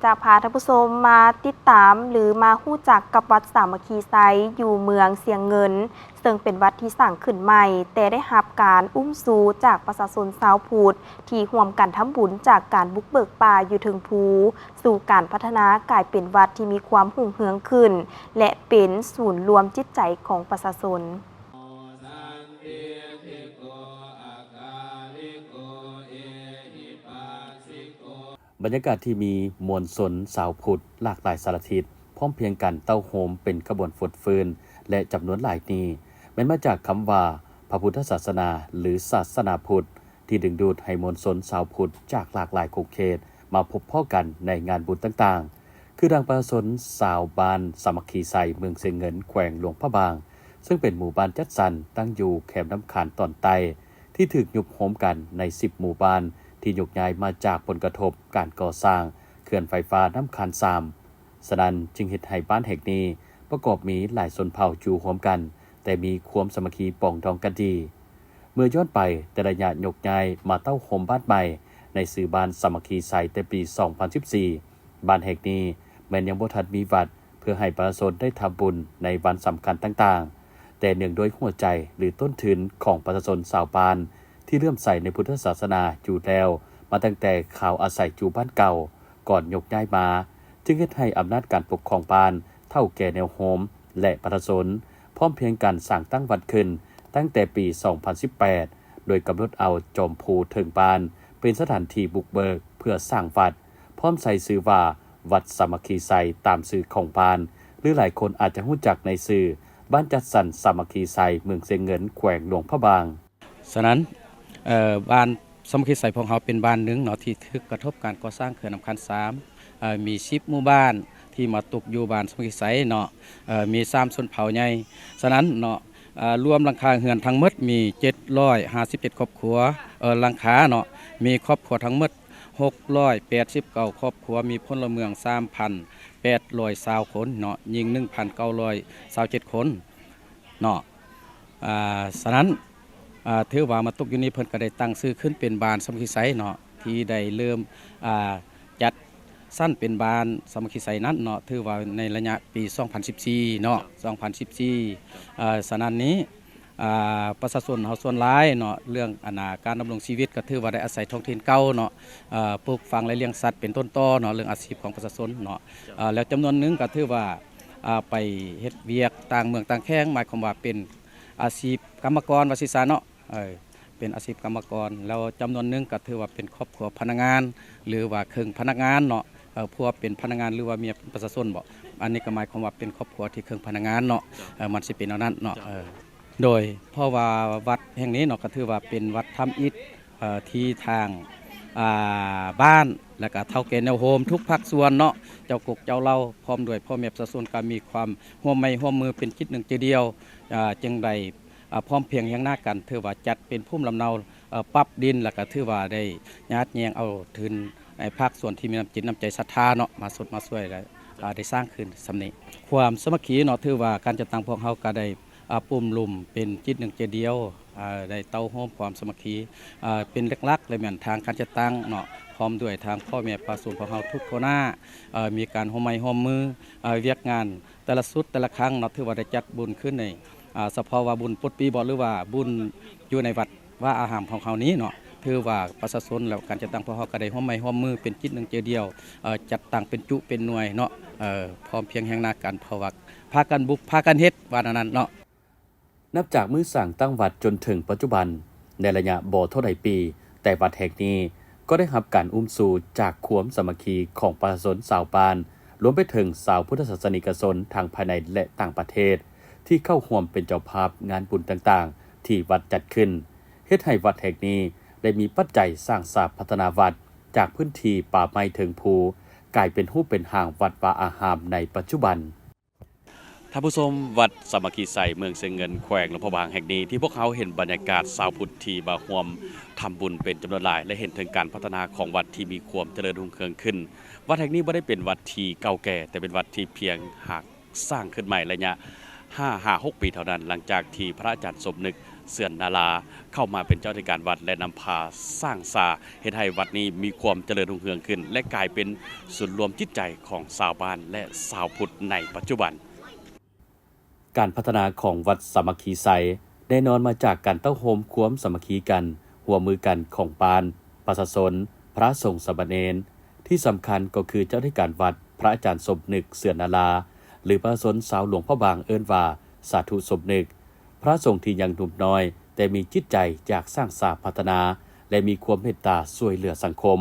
ຈະພາທ່ານຜູ້ຊົມມາຕິດຕາມ ຫຼື ມາຮູ້ຈັກກັບວັດສາມັກຄີໄຊ ຢູ່ເມືອງຊຽງເງິນ, ເຊິ່ງເປັນວັດທີ່ສ້າງຂຶ້ນໃໝ່, ແຕ່ໄດ້ຮັບການອຸ້ມຊູຈາກປະຊາຊົນຊາວພຸດ ທີ່ຮ່ວມກັນທຳບຸນຈາກການບຸກເບີກປ່າຢູ່ເທິງພູ ສູ່ການພັດທະນາກາຍເປັນວັດທີ່ມີຄວາມຮຸ່ງເຮືອງຂຶ້ນ ແລະ ເປັນສູນລວມຈິດໃຈຂອງປະຊາຊົນ. ບັນຍາກາດທີ່ມີມວນຊົນຊາວພຸດຫຼາກຫຼາຍສາລະທິດ ພ້ອມພຽງກັນເຕົ້າໂຮມເປັນຂະບວນຟົດຟື້ນ ແລະ ຈຳນວນຫຼາຍນີ້ ແມ່ນມາຈາກຄຳວ່າພະພຸດທະສາສະໜາ ຫຼື ສາສະໜາພຸດ ທີ່ດຶງດູດໃຫ້ມວນຊົນຊາວພຸດຈາກຫຼາກຫຼາຍຂົງເຂດມາພົບພໍ້ກັນໃນງານບຸນຕ່າງໆ ຄືດັ່ງປະຊາຊົນຊາວບ້ານສາມັກຄີໄຊ ເມືອງຊຽງເງິນ ແຂວງຫຼວງພະບາງ, ເຊິ່ງເປັນໝູ່ບ້ານຈັດສັນຕັ້ງຢູ່ແຄມນ້ຳຄານຕອນໃຕ້ ທີ່ຖືກຍຸບໂຮມກັນໃນສິບໝູ່ບ້ານ ທີ່ຍົກຍ້າຍມາຈາກຜົນກະທົບການກໍ່ສ້າງເຂື່ອນໄຟຟ້ານ້ຳຄານສາມ. ສະນັ້ນຈຶ່ງເຮັດໃຫ້ບ້ານແຫ່ງນີ້ປະກອບມີຫຼາຍຊົນເຜົ່າຢູ່ຮ່ວມກັນ, ແຕ່ມີຄວາມສາມັກຄີປອງດອງກັນດີ. ເມື່ອຍ້ອນໄປແຕ່ໄລຍະຍົກຍ້າຍມາເຕົ້າໂຮມບ້ານໃໝ່ໃນຊື່ບ້ານສາມັກຄີໄຊແຕ່ປີສອງພັນສິບສີ່ ບ້ານແຫ່ງນີ້ແມ່ນຍັງບໍ່ທັນມີວັດ ເພື່ອໃຫ້ປະຊາຊົນໄດ້ທຳບຸນໃນວັນສຳຄັນຕ່າງໆ, ແຕ່ເນື່ອງດ້ວຍຫົວໃຈ ຫຼື ຕົ້ນທຶນຂອງປະຊາຊົນຊາວບ້ານ ທີ່ເຫຼື້ອມໃສໃນພຸດທະສາສະໜາຢູ່ແລ້ວມາຕັ້ງແຕ່ຄາວອາໄສຢູ່ບ້ານເກົ່າ ກ່ອນຍົກຍ້າຍມາ, ຈຶ່ງເຮັດໃຫ້ອຳນາດການປົກຄອງບ້ານ, ເຖົ້າແກ່ແນວໂຮມ ແລະ ປະຊາຊົນ ພ້ອມພຽງກັນສ້າງຕັ້ງວັດຂຶ້ນຕັ້ງແຕ່ປີສອງພັນສິບແປດ ໂດຍກຳນົດເອົາຈອມພູເທິງບ້ານເປັນສະຖານທີ່ບຸກເບີກເພື່ອສ້າງວັດ, ພ້ອມໃສ່ຊື່ວ່າ ວັດສາມັກຄີໄຊ ຕາມຊື່ຂອງບ້ານ ຫຼື ຫຼາຍຄົນອາດຈະຮູ້ຈັກໃນຊື່ ບ້ານຈັດສັນສາມັກຄີໄຊ ເມືອງຊຽງເງິນ ແຂວງຫຼວງພະບາງ. ສະນັ້ນ ເອີ ບ້ານສາມັກຄີໄຊຂອງເຮົາເປັນບ້ານໜຶ່ງເນາະ ທີ່ຖືກກະທົບການກໍ່ສ້າງເຂື່ອນນ້ຳຄານສາມ ເອີ ມີສິບໝູ່ບ້ານທີ່ມາຕົກຢູ່ບ້ານສາມັກຄີໄຊເນາະ ເອີ ມີສາມຊົນເຜົ່າໃຫຍ່. ສະນັ້ນເນາະ ເອີ ລວມຫຼັງຄາເຮືອນທັງໝົດມີເຈັດຮ້ອຍຫ້າສິບເຈັດຄອບຄົວ ເອີ ຫຼັງຄາເນາະ ມີຄອບຄົວທັງໝົດຫົກຮ້ອຍແປດສິບເກົ້າຄອບຄົວ ມີພົນລະເມືອງສາມພັນແປດຮ້ອຍຊາວຄົນເນາະ ຍິງໜຶ່ງພັນເກົ້າຮ້ອຍຊາວເຈັດຄົນເນາະ. ອາ ສະນັ້ນ ອາ ຖືວ່າມາຕົກຢູ່ນີ້ ເພິ່ນກໍໄດ້ຕັ້ງຊື່ຂຶ້ນເປັນບ້ານສາມັກຄີໄຊເນາະ ທີ່ໄດ້ເລີ່ມ ອາ ຈັດສັນເປັນບ້ານສາມັກຄີໄຊນັ້ນເນາະ ຖືວ່າໃນໄລຍະປີສອງພັນສິບສີ່ເນາະ ສອງພັນສິບສີ່ ເອີ ສະນັ້ນນີ້ ອາ ປະຊາຊົນເຮົາສ່ວນຫຼາຍເນາະ ເລື່ອງ ອັນ ອາ ການດຳລົງຊີວິດກໍຖືວ່າໄດ້ອາໄສທ້ອງຖິ່ນເກົ່າເນາະ ເອີ ປູກຝັງ ແລະ ລ້ຽງສັດເປັນຕົ້ນຕໍເນາະ ເລື່ອງອາຊີບຂອງປະຊາຊົນເນາະ ເອີ ແລ້ວຈຳນວນໜຶ່ງກໍຖືວ່າ ອາ ໄປເຮັດວຽກຕ່າງເມືອງຕ່າງແຂວງ ໝາຍຄວາມວ່າເປັນອາຊີບກຳມະກອນວ່າຊີ້ຊະເນາະ ເອີ ເປັນອາຊີບກຳມະກອນ ແລ້ວຈຳນວນໜຶ່ງກໍຖືວ່າເປັນຄອບຄົວພະນັກງານ ຫຼືວ່າເຄິ່ງພະນັກງານເນາະ ເອີ ຜົວເປັນພະນັກງານ ຫຼືວ່າເມຍເປັນປະຊາຊົນບໍ ອັນນີ້ກໍໝາຍຄວາມວ່າເປັນຄອບຄົວທີ່ເຄິ່ງພະນັກງານເນາະ ເອີ ມັນຊິເປັນແນວນັ້ນເນາະ ເອີ ໂດຍ ເພາະວ່າວັດແຫ່ງນີ້ເນາະ ກໍຖືວ່າເປັນວັດທຳອິດ ເອີ ທີ່ທາງ ອາ ບ້ານ ແລະກະເຖົ້າແກ່ແນວໂຮມທຸກພາກສ່ວນເນາະ ເຈົ້າກົກເຈົ້າເຫຼົ່າ ພ້ອມດ້ວຍພໍ່ແມ່ປະຊາຊົນ ກໍມີຄວາມຮ່ວມໄມ້ຮ່ວມມືເປັນຈິດໜຶ່ງໃຈດຽວ ອາ ຈຶ່ງໄດ້ ອາ ພ້ອມພຽງຮຽງໜ້າກັນ ຖືວ່າຈັດເປັນພູມລຳເນົາ ເອີ ປັບດິນ ແລະກະຖືວ່າໄດ້ຍາດແຍງເອົາທຶນໃຫ້ພາກສ່ວນທີ່ມີນ້ຳຈິດນ້ຳໃຈສັດທາເນາະ ມາສົດມາຊ່ວຍ ແລະ ອາ ໄດ້ສ້າງຂຶ້ນສ່ຳນີ້ ຄວາມສາມັກຄີເນາະ ຖືວ່າການຈັດຕັ້ງພວກເຮົາກໍໄດ້ ອາ ປຸ້ມລຸມເປັນຈິດໜຶ່ງໃຈດຽວ ອາ ໄດ້ເຕົ້າໂຮມຄວາມສາມັກຄີ ອາ ເປັນຫຼັກໆ ແລະ ແມ່ນທາງການຈັດຕັ້ງເນາະ ພ້ອມດ້ວຍທາງພໍ່ແມ່ປະຊາຊົນພວກເຮົາທຸກທົ່ວໜ້າ ເອີ ມີການຮ່ວມໄມ້ຮ່ວມມື ເອີ ວຽກງານແຕ່ລະຊຸດແຕ່ລະຄັ້ງເນາະ ຖືວ່າໄດ້ຈັດບຸນຂຶ້ນໃນ ອາ ສະເພາະວ່າບຸນປົດປີບໍ ຫຼືວ່າບຸນຢູ່ໃນວັດວາອາຮາມຂອງເຮົານີ້ເນາະ ຖືວ່າປະຊາຊົນ ແລະ ການຈັດຕັ້ງພວກເຮົາກໍໄດ້ຮ່ວມໄມ້ຮ່ວມມືເປັນຈິດໜຶ່ງໃຈດຽວ ເອີ ຈັດຕັ້ງເປັນຈຸເປັນໜ່ວຍເນາະ ເອີ ພ້ອມພຽງແຮງໜ້າກັນ ເພາະວ່າພາກັນບຸກພາກັນເຮັດ ວ່າແນວນັ້ນເນາະ. ນັບຈາກມື້ສ້າງຕັ້ງວັດຈົນເຖິງປັດຈຸບັນ, ໃນໄລຍະບໍ່ເທົ່າໃດປີ, ແຕ່ວັດແຫ່ງນີ້ກໍໄດ້ຮັບການອຸ້ມຊູຈາກຄວາມສາມັກຄີຂອງປະຊາຊົນຊາວບ້ານ, ລວມໄປເຖິງຊາວພຸດທະສາສະນິກະຊົນທັງພາຍໃນ ແລະ ຕ່າງປະເທດ ທີ່ເຂົ້າຮ່ວມເປັນເຈົ້າພາບງານບຸນຕ່າງໆ ທີ່ວັດຈັດຂຶ້ນ, ເຮັດໃຫ້ວັດແຫ່ງນີ້ໄດ້ມີປັດໄຈສ້າງສາພັດທະນາວັດ ຈາກພື້ນທີ່ປ່າໄມ້ເທິງພູ ກາຍເປັນຮູບເປັນຮ່າງວັດວາອາຮາມໃນປັດຈຸບັນ. ທ່ານຜູ້ຊົມ, ວັດສາມັກຄີໄຊ ເມືອງຊຽງເງິນ ແຂວງຫຼວງພະບາງແຫ່ງນີ້ ທີ່ພວກເຮົາເຫັນບັນຍາກາດຊາວພຸດທີ່ມາຮ່ວມທຳບຸນເປັນຈຳນວນຫຼາຍ ແລະ ເຫັນເຖິງການພັດທະນາຂອງວັດທີ່ມີຄວາມຈະເລີນຮຸ່ງເຮືອງຂຶ້ນ. ວັດແຫ່ງນີ້ບໍ່ໄດ້ເປັນວັດທີ່ເກົ່າແກ່, ແຕ່ເປັນວັດທີ່ພຽງຫາກສ້າງຂຶ້ນໃໝ່ໄລຍະຫ້າຫາຫົກປີເທົ່ານັ້ນ, ຫຼັງຈາກທີ່ພະອາຈານສົມນຶກ ເຊືອນນາລາ ເຂົ້າມາເປັນເຈົ້າອະທິການວັດ ແລະ ນຳພາສ້າງສາ ເຮັດໃຫ້ວັດນີ້ມີຄວາມຈະເລີນຮຸ່ງເຮືອງຂຶ້ນ ແລະ ກາຍເປັນສູນລວມຈິດໃຈຂອງຊາວບ້ານ ແລະ ຊາວພຸດໃນປັດຈຸບັນ. ການພັດທະນາຂອງວັດສາມັກຄີໄຊ ແນ່ນອນມາຈາກການເຕົ້າໂຮມຄວາມສາມັກຄີກັນ, ຮ່ວມມືກັນຂອງບ້ານ, ປະຊາຊົນ, ພະສົງສາມະເນນ, ທີ່ສຳຄັນກໍຄືເຈົ້າອະທິການວັດ ພະອາຈານສົມນຶກ ເຊືອນນາລາ ຫຼື ປະຊາຊົນຊາວຫຼວງພະບາງເອີ້ນວ່າ ສາທຸສົມນຶກ, ພະສົງທີ່ຍັງໜຸ່ມນ້ອຍ ແຕ່ມີຈິດໃຈຢາກສ້າງສາພັດທະນາ ແລະ ມີຄວາມເມດຕາຊ່ວຍເຫຼືອສັງຄົມ.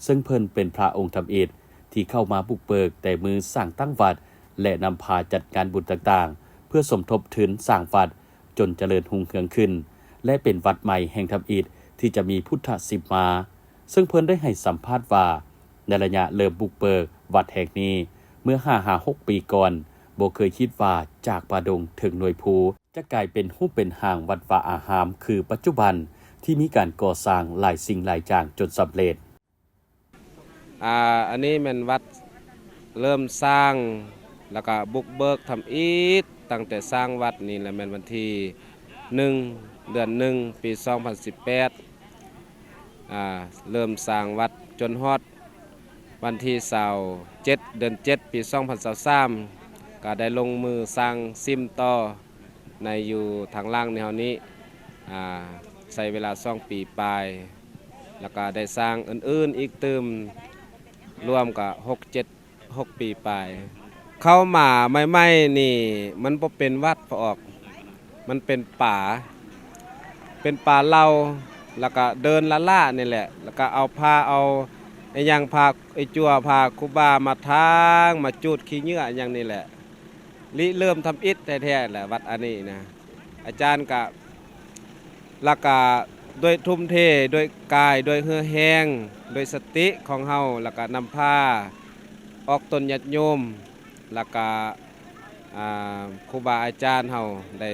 ເຊິ່ງເພິ່ນເປັນພະອົງທຳອິດທີ່ເຂົ້າມາບຸກເບີກແຕ່ມື້ສ້າງຕັ້ງວັດ ແລະ ນຳພາຈັດງານບຸນຕ່າງໆ ເພື່ອສົມທົບທຶນສ້າງວັດຈົນຈະເລີນຮຸ່ງເຮືອງຂຶ້ນ ແລະ ເປັນວັດໃໝ່ແຫ່ງທຳອິດທີ່ຈະມີພຸດທະສິມມາ. ເຊິ່ງເພິ່ນໄດ້ໃຫ້ສຳພາດວ່າ ໃນໄລຍະເລີ່ມບຸກເບີກວັດແຫ່ງນີ້ ເມື່ອຫ້າຫາຫົກປີກ່ອນ ບໍ່ເຄີຍຄິດວ່າຈາກປ່າດົງເຖິງໜ່ວຍພູ ຈະກາຍເປັນຮູບເປັນຮ່າງວັດວາອາຮາມຄືປັດຈຸບັນ ທີ່ມີການກໍ່ສ້າງຫຼາຍສິ່ງຫຼາຍຢ່າງຈົນສຳເລັດ. ອາ ອັນນີ້ແມ່ນວັດເລີ່ມສ້າງ ແລ້ວກະບຸກເບີກທຳອິດ ຕັ້ງແຕ່ສ້າງວັດນີ້ແຫຼະ ແມ່ນວັນທີໜຶ່ງ ເດືອນໜຶ່ງ ປີສອງພັນສິບແປດ ອາ ເລີ່ມສ້າງວັດຈົນຮອດວັນທີຊາວເຈັດ ເດືອນເຈັດ ປີສອງພັນຊາວສາມ ກະໄດ້ລົງມືສ້າງຊິມຕໍ່ ໃນຢູ່ທາງຫຼັງໃນເຮົານີ້ ອາ ໃຊ້ເວລາສອງປີປາຍ ແລ້ວກະໄດ້ສ້າງອື່ນໆອີກຕື່ມ ລວມກະຫົກເຈັດ ຫົກປີປາຍ. ເຂົ້າມາໃໝ່ໆນີ້ ມັນບໍ່ເປັນວັດ ພະອອກ ມັນເປັນປ່າ ເປັນປ່າເຫຼົ່າ ແລ້ວກະເດີ່ນລ້າໆນີ້ແຫຼະ ແລ້ວກະເອົາຜ້າ ເອົາອີ່ຫຍັງ ຜ້າໄອ້ຈົວ ຜ້າຄູບາມາທາງ ມາຈູດຂີ້ເຫຍື້ອອີ່ຫຍັງນີ້ແຫຼະ. ລິເລີ່ມທຳອິດແທ້ໆແຫຼະ ວັດອັນນີ້ນະ ອາຈານກະ ລະກະດ້ວຍທຸ່ມເທ ດ້ວຍກາຍ ດ້ວຍເຫື່ອແຮງ ດ້ວຍສະຕິຂອງເຮົາ ລະກະນຳພາອອກຕົນຍາດໂຍມ ລະກະ ອາ ຄູບາອາຈານເຮົາໄດ້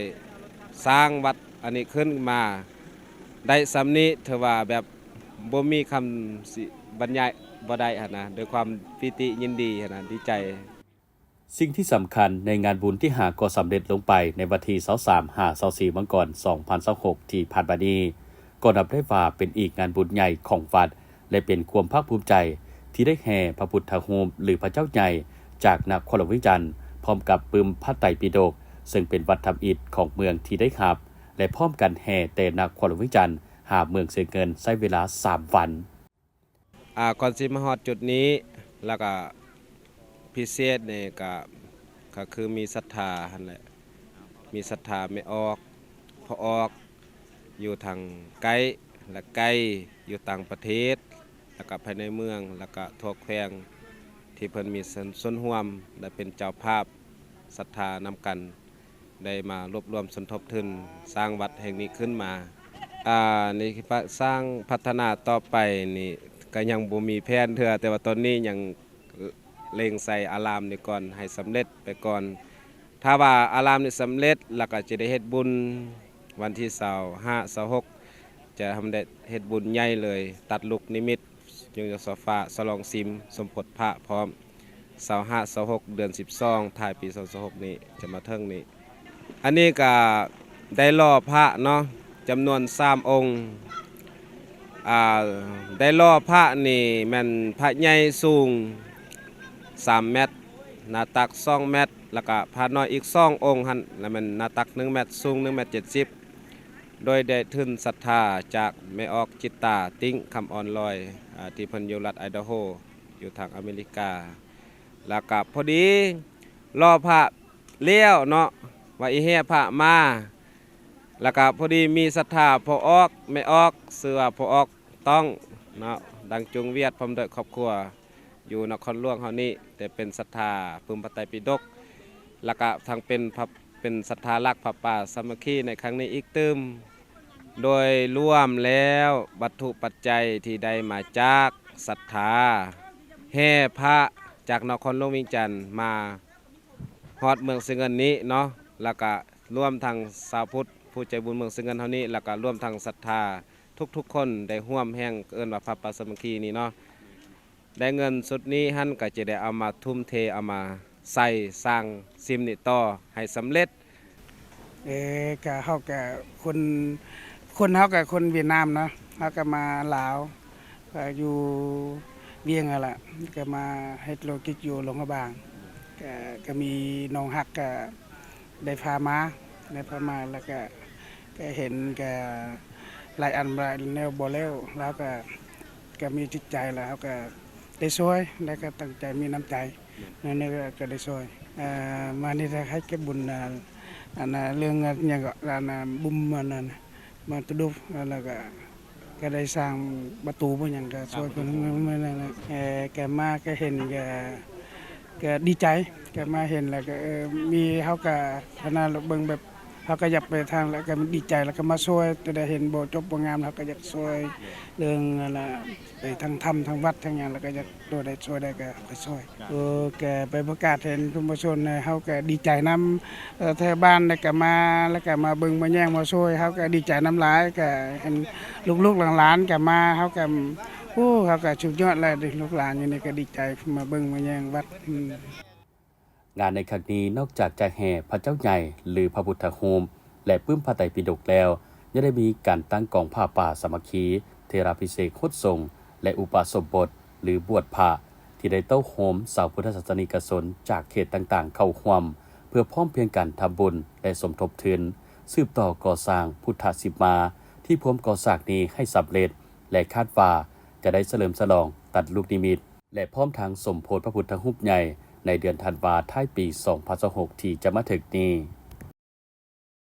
ສ້າງວັດອັນນີ້ຂຶ້ນມາໄດ້ສ່ຳນີ້ ຖືວ່າແບບບໍ່ມີຄຳຊິບັນຍາຍບໍ່ໄດ້ຫັ້ນນະ ດ້ວຍຄວາມປີຕິຍິນດີຫັ້ນນະ ດີໃຈ. ສິ່ງທີ່ສຳຄັນໃນງານບຸນທີ່ຫາກໍສຳເລັດລົງໄປໃນວັນທີຊາວສາມຫາຊາວສີ່ມັງກອນສອງພັນຊາວຫົກທີ່ຜ່ານມານີ້ ກໍນັບໄດ້ວ່າເປັນອີກງານບຸນໃຫຍ່ຂອງວັດ ແລະ ເປັນຄວາມພາກພູມໃຈທີ່ໄດ້ແຫ່ພະພຸດທະຮູບ ຫຼື ພະເຈົ້າໃຫຍ່ ຈາກນະຄອນຫຼວງວຽງຈັນ ພ້ອມກັບປຶ້ມພະໄຕປິດົກ ເຊິ່ງເປັນວັດທຳອິດຂອງເມືອງທີ່ໄດ້ຮັບ ແລະ ພ້ອມກັນແຫ່ແຕ່ນະຄອນຫຼວງວຽງຈັນຫາເມືອງຊຽງເງິນ ໃຊ້ເວລາສາມວັນ. ອາ ກ່ອນຊິມາຮອດຈຸດນີ້ ແລ້ວກະພິເສດນີ້ກະ ກະຄືມີສັດທາຫັ້ນແຫຼະ ມີສັດທາແມ່ອອກ ພໍ່ອອກ ຢູ່ທາງໃກ້ ແລະ ໄກ ຢູ່ຕ່າງປະເທດ ແລ້ວກະພາຍໃນເມືອງ ແລ້ວກະທົ່ວແຂວງ ທີ່ເພິ່ນມີສ່ວນ ສ່ວນຮ່ວມ ແລະ ເປັນເຈົ້າພາບສັດທານຳກັນ ໄດ້ມາລວບລວມສົມທົບທຶນສ້າງວັດແຫ່ງນີ້ຂຶ້ນມາ. ອາ ໃນການສ້າງພັດທະນາຕໍ່ໄປນີ້ ກະຍັງບໍ່ມີແຜນເທື່ອ ແຕ່ວ່າຕອນນີ້ຍັງເລັ່ງໃສ່ອາລາມນີ້ກ່ອນ ໃຫ້ສຳເລັດໄປກ່ອນ. ຖ້າວ່າອາລາມນີ້ສຳເລັດ ລະກະຈະໄດ້ເຮັດບຸນວັນທີຊາວຫ້າ ຊາວຫົກ ຈະທຳໄດ້ເຮັດບຸນໃຫຍ່ເລີຍ ຕັດລູກນິມິດ ຍກໂຍກໂຊຟາ ສະຫຼອງສິມ ສົມໂພດພະພ້ອມ ຊາວຫ້າ ຊາວຫົກ ເດືອນສິບສອງ ທ້າຍປີສອງພັນຊາວຫົກນີ້ ຈະມາເຖິງນີ້. ອັນນີ້ກະໄດ້ຫຼໍ່ພະເນາະ ຈຳນວນສາມອົງ. ອາ ໄດ້ຫຼໍ່ພະນີ້ແມ່ນພະໃຫຍ່ສູງສາມແມັດ ໜ້າຕັກສອງແມັດ ລະກະພະນ້ອຍອີກສອງອົງຫັ້ນ ລະແມ່ນໜ້າຕັກໜຶ່ງແມັດ ສູງໜຶ່ງແມັດເຈັດສິບ ໂດຍໄດ້ທຶນສັດທາຈາກແມ່ອອກຈິດຕາ ຕິ້ງຄຳອ່ອນລອຍ ອາ ທີ່ເພິ່ນຢູ່ລັດໄອດາໂຮ ຢູ່ທາງອາເມລິກາ. ລະກະພໍດີຫຼໍ່ພະແລ້ວເນາະ ວ່າອີແຫ່ພະມາ ລະກະພໍດີມີສັດທາພໍ່ອອກ ແມ່ອອກ ຊື່ວ່າພໍ່ອອກຕ້ອງເນາະ ດັງຈຸງວຽດ ພ້ອມດ້ວຍຄອບຄົວ ຢູ່ນະຄອນຫຼວງເຮົານີ້ ແຕ່ເປັນສັດທາປຶ້ມພະໄຕປິດົກ ລະກະທັງເປັນພະ ເປັນສັດທາລັກພະປ່າສາມັກຄີໃນຄັ້ງນີ້ອີກຕື່ມ. ໂດຍລວມແລ້ວ ວັດຖຸປັດໄຈທີ່ໄດ້ມາຈາກສັດທາແຫ່ພະຈາກນະຄອນຫຼວງວຽງຈັນມາຮອດເມືອງຊຽງເງິນນີ້ເນາະ ລະກະລວມທັງຊາວພຸດຜູ້ໃຈບຸນເມືອງຊຽງເງິນເຮົານີ້ ລະກະລວມທັງສັດທາທຸກໆຄົນໄດ້ຮ່ວມແຮງ ເອີ້ນວ່າພະປ່າສາມັກຄີນີ້ເນາະ. ໄດ້ເງິນຊຸດນີ້ຫັ້ນ ກະຈະໄດ້ເອົາມາທຸ່ມເທ ເອົາມາໃສ່ສ້າງຊິມນີ້ຕໍ່ໃຫ້ສຳເລັດ. ເອີ ກະເຮົາກະຄົນ ຄົນເຮົາກະຄົນຫວຽດນາມເນາະ ເຮົາກະມາລາວ ກະຢູ່ວຽງຫັ້ນລະ ກະມາເຮັດທຸລະກິດຢູ່ຫຼວງພະບາງ ກະ ກະມີນ້ອງຮັກກະໄດ້ພາມາ ໄດ້ພາມາ ແລ້ວກະ ກະເຫັນກະຫຼາຍອັນຫຼາຍແນວບໍ່ແລ້ວ ລາວກະ ກະມີຈິດໃຈ ແລ້ວເຮົາກະໄດ້ຊ່ວຍ ແລ້ວກະຕັ້ງໃຈມີນ້ຳໃຈ ແນວນີ້ກະໄດ້ຊ່ວຍ ເອີ ມານີ້ໄດ້ໃຫ້ແກ່ບຸນ ອັນ ອັນ ເລື່ອງຫຍັງເກາະ ອັນ ບຸມ ອັນນັ້ນ ມາຕຸດຸບ ແລ້ວກະ ກະໄດ້ສ້າງປະຕູບໍ່ຫຍັງກະຊ່ວຍເພິ່ນ ເອີ ກະມາກະເຫັນກະ ກະດີໃຈ ກະມາເຫັນແລ້ວກະ ເອີ ມີ ເຮົາກະ ຂະໜາດເບິ່ງແບບ ເຮົາກະຢາກໄປທາງ ແລ້ວກະດີໃຈ ແລ້ວກະມາຊ່ວຍ ແຕ່ໄດ້ເຫັນບໍ່ຈົບບໍ່ງາມ ເຮົາກະຢາກຊ່ວຍເລື່ອງ ອັນ ໄປທາງຖ້ຳທາງວັດທາງຫຍັງ ແລ້ວກະຢາກ ໂຕໃດຊ່ວຍໄດ້ກະໄປຊ່ວຍ ໂອ ກະໄປປະກາດເຫັນຊຸມມະຊົນ ເຮົາກະດີໃຈນຳ ເອີ ແຖວບ້ານໄດ້ກະມາ ແລ້ວກະມາເບິ່ງມາແຍງມາຊ່ວຍ ເຮົາກະດີໃຈນຳຫຼາຍ ກະເຫັນລູກໆຫຼານໆກະມາ ເຮົາກະ ໂອ້ ເຮົາກະສຸດຍອດແລ້ວ ລູກຫຼານຢູ່ນີ້ກະດີໃຈ ມາເບິ່ງມາແຍງວັດ ອືມ. ງານໃນຄັ້ງນີ້ ນອກຈາກຈະແຫ່ພະເຈົ້າໃຫຍ່ ຫຼື ພະພຸດທະຮູບ ແລະ ປຶ້ມພະໄຕປິດົກແລ້ວ ຍັງໄດ້ມີການຕັ້ງກອງຜ້າປ່າສາມັກຄີ ເຖລາພິເສກຫົດສົງ ແລະ ອຸປະສົມບົດ ຫຼື ບວດພະ ທີ່ໄດ້ເຕົ້າໂຮມຊາວພຸດທະສາສະນິກະຊົນຈາກເຂດຕ່າງໆເຂົ້າຮ່ວມ ເພື່ອພ້ອມພຽງກັນທຳບຸນ ແລະ ສົມທົບທຶນ ສືບຕໍ່ກໍ່ສ້າງພຸດທະສິມມາ ທີ່ພວມກໍ່ສ້າງນີ້ໃຫ້ສຳເລັດ ແລະ ຄາດວ່າຈະໄດ້ສະເຫຼີມສະຫຼອງຕັດລູກນິມິດ ແລະ ພ້ອມທັງສົມໂພດພະພຸດທະຮູບໃຫຍ່ໃນເດືອນທັນວາທ້າຍປີສອງພັນຊາວຫົກທີ່ຈະມາເຖິງນີ້.